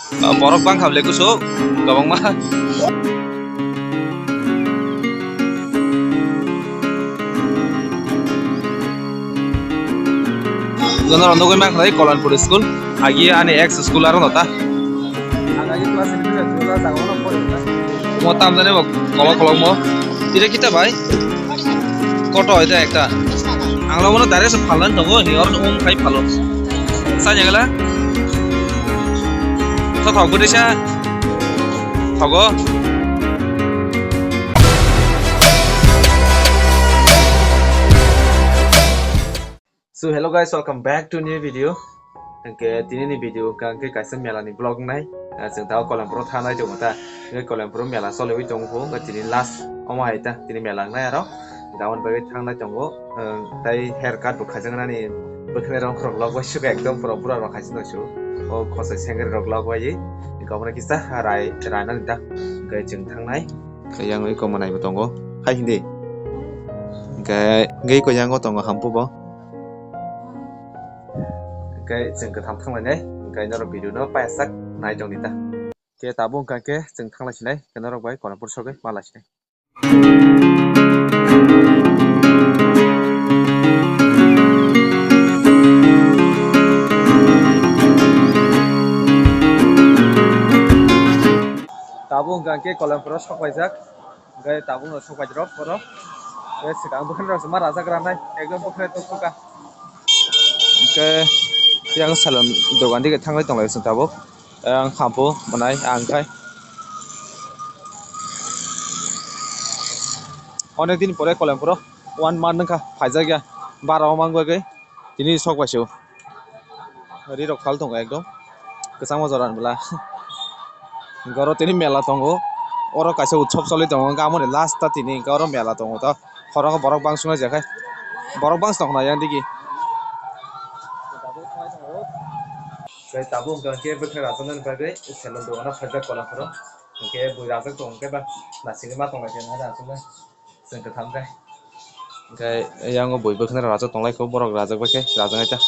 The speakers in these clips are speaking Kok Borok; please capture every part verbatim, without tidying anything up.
Ah, borok bangkha le kusu kwbangma. Jono rok nugwi mankha Kolanpur school, agi ani ex school aro nota. Ang agi class eleven o twelve o jaga o pori ta. Mo tam jani bo kolok kolok mo. Ire kita bai. Koto hoite ekta. Ang logono direct se phalna tongo, hi or um khai phalo. Sanya gala. Tho thok bwdisa. Thogo. So hello guys, welcome back to new video. Hwnkhe tini ni video hwnkha hwnkhe kaisa mela ni vlog nai. Ah, chwng tao Kolanpur o thanai tongo ta. Hwnkhe Kolanpur o mela choliwi tongo, hwnkhe tini last omo hai ta, tini mela wngnai aro. Hwnkhe aboni bagwi thangnai tongo. Ang tai hair cut bo khaijaknani bwkhwnai rok rok lok bai suka ekdom pura pura rok hai se no su. O khosai sengri rok lok bai. Hwnkhe obono kisa rai, rainani ta. Hwnkhe chwng thangnai. Yang ui komo nai bo tongo. Hai hindi. Hwnkhe gei ko yang o tongo hampu bo. Hwnkhe chwng kwtham thanglainai, hwnkhe norok video no payasak nai tongdi ta. Khe tabuk hwnkha khe chwng thanglai sinai, khe norok bai Kolanpur sogwi ma lai sinai. Tabuk hwnkha khe Kolanpur o sok paijak. Hwnkhe tabukno sok bai rok borok. Hwnkhe swkang bwkhwnai rok se ma rajak ranai, ekdom bwkhwnai tok tok kha. Hwnkhe yang salon dogan dige thanglai tonglai chwng tabuk. Ang khampu mwnai ang khai. Onek din pore Kolanpur o one month wngkha phaijakya, bara o mang bagwi tini sok bai se o. Ri rok phal tongo ekdom. Kwchangma jora ni bwla. Hwnkhe oro tini mela tongo. Oro kaisa utsob choli tongo. Hwnkhe amoni last ta tini hwnkhe oro mela tongo ta. Khoroknw borok bangsunai je khai. Borok bangsi tongkha yang digi. Tei tabuk hwnkhe bwkhwnai rajak nani bagwi salon dogano phaijak Kolanpuro. Hwnkhe bui rajak tongo hwnkhe ba naisingwi ma tonglai khe nai rajak nai. Chwng kwtham khe. Hwnkhe yang o bui bwkhwnai rajak tonglai kho, borok rajak bai khe rajak nai ta.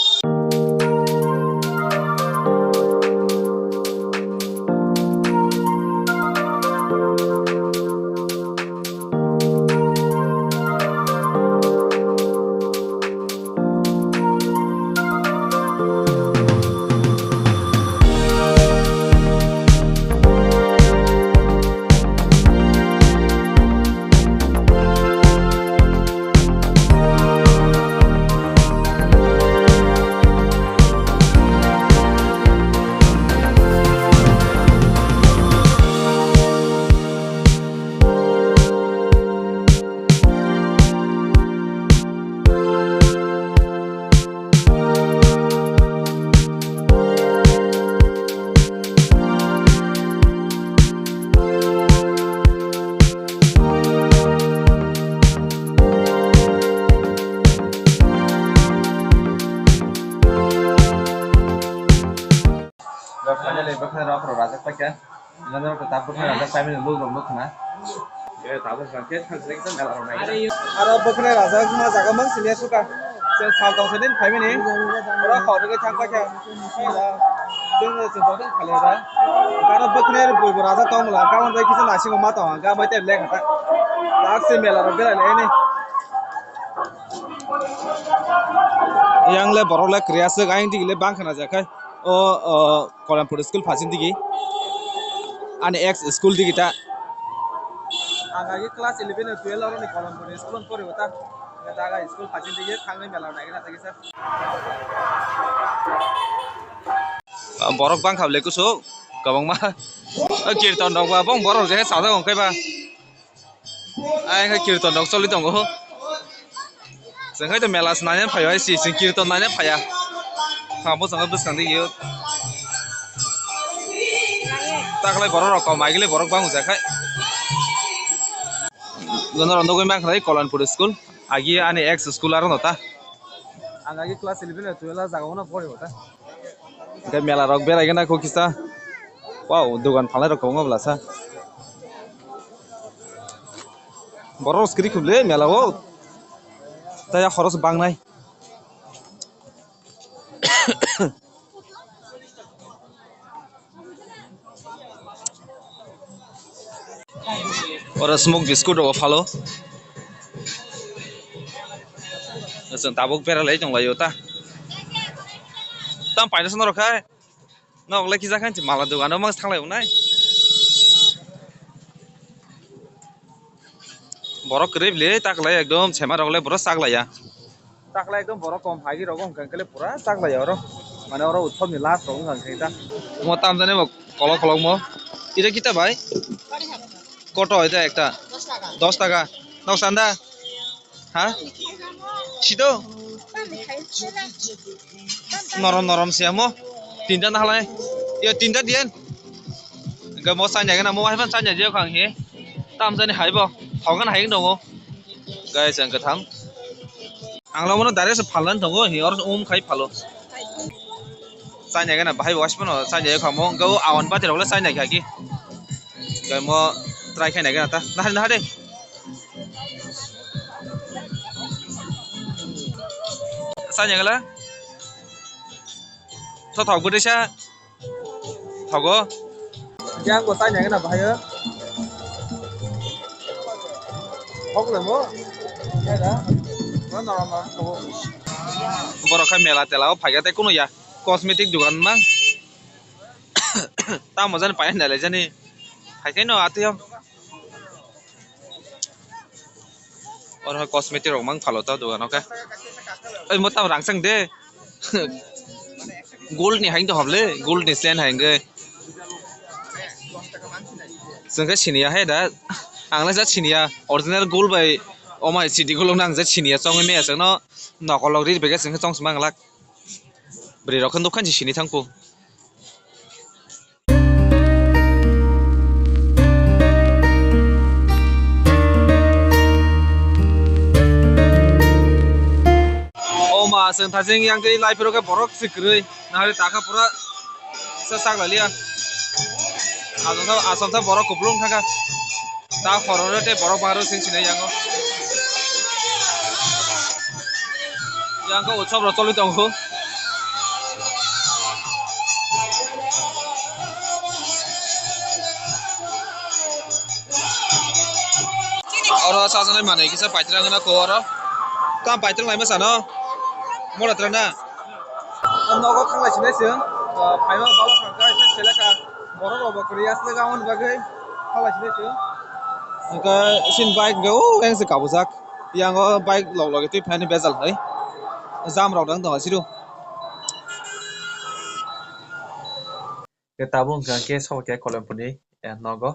Finally, bwkhwnai rok rok rajak paikha. Nang rok ta bwkhwnai rajak paimani look rok nukha na. Aro bwkhwnai rajak ma jaga mang sini suka. Sal tong sini phaimani. Oro khorok thang paikha. Ding ding khale da. Aro bwkhwnai bui bo rajak tong mala. Kawan bai kisa nasing ma tong. Ga bai te lek ta. Tak se mela rok bela le ni. Yang le borok le kriya swk, ayang digi le bang khna jakhai. O, o, Kolanpur school phasing digi. Ani ex school digi ta. Ang agi class eleven o twelve oro ni Kolanpur school ang pori ta. Daga school phasing digi thangnai mela nai na tagi sa. Borok bang khable kusu kwbangma. Kirtan rok ba bong borok je sajak ongkai ba. Ai, hai kirtan rok choli tongo. Chwng hai to mela se naina phaio, hai si, si kirtan naina phaiya. Tamo chwng bwskang di yo. Taklai borok rok kom, agilai borok bang ujak hai. Jono rok nugwi mankha hai Kolanpur school. Agi ani ex school aro nota. Ang agi class eleven o twelve o jaga o no pori ta. Hwnkhe mela rok berai gana kho kisa. Wow, dogan phalai rok kwbangma bwlasa. Borok skiri khum le mela o. Taya khoros bangnai. Oro smoke biscuit rok phalo. Chwng tabuk beralai tonglaio ta. Tam paina sano rok khai. Nok le kisa khan mala dogano mang thanglai unai. Borok kwrwi bwle taklai ekdom sema rok le borok chaklaiya. Taklai ekdom borok kom hagi rok wngkha hwnkhe pura chaklaiya oro. Mane oro utsob ni last rok wngkha hwnkhe ta. Mo tam jani bo kolok kolok mo. Ita kita bai? Koto ita ekta? Dos taka. Dos taka. Nok sanda? Ha? Sido? Norom norom se amo. Tinta na halai. Yo tinta diyan. Hwnkhe mo chanya gana mo hai phan chanya jeo khang he. Tam jani hai bo. Thogan hai tongo. Guys, ang katham. Ang lo mono direct se phalan tongo he or um khai phalo. Chanya gana bahai bo wash pano chanya khamo. Hwnkhe o awan bati rok le chanya kha ki. Hwnkhe mo try khai nai gana ta. Nahari nahari. Chanya gala. Tho thok bwdwi sa. Thogo. Yang bo chanya gana bahai o. Thok le mo. Ya da. Mo norom norom thogo. Borok kha mela tela o phaikha tei kunu ya. Cosmetic dukan mang. Tamo jani paina nai lai jani. Phaikheno atwi o. Oro hai cosmetic rok mang phalo ta dukan o khe. Oi mo tam rang chang de. Gold ni hai to hoble, gold ni chain hai nge. Chwng khe siniya hai da. Ang le jat siniya original gold bai omai city gold nang jat siniya chongwi maya chwngno nokolok ri bege chwng khe chong sima glak. Bwrwi rok khe nukhan si sini thangkhu. O ma, chwng thajeng yang tei lai phiro khe borok se kwrwi. Nahari takha pura sa sak laliya. Asam sa, asam sa borok kuplung thaka. Ta khororo tei borok baro sing sinai yango. Yang khe utsob rok choli tongo. Oro chajaknai manwi kisa paithak wngna kho oro. Tamo paithak laima sano? Mora tra na? Nogo thanglai sinai chwng. Phaima balo kha kha seleka. Borok rok bo kwrwi aswk aboni bagwi thanglai sinai chwng. Hwnkhe chini bike hwnkhe o yang se kabujak. Yang o bike log logi twi phani bejal hai. Jam rok dang tongo siru. Ke tabuk hwnkhe ang khe sobo khe Kolemphurni, eh, nogo.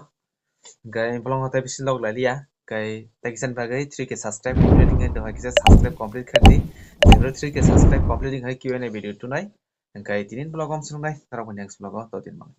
Hwnkhe vlog no tei bisingo log lailiya. Hwnkhe tei kisa ni bagwi three K subscribe complete wngkhe, dohai kisa subscribe complete khe di. Tei three K subscribe complete wngkhe Q and A video tunai. Hwnkhe tini vlog om swrwngnai, norok bo next vlog o totini bagwi.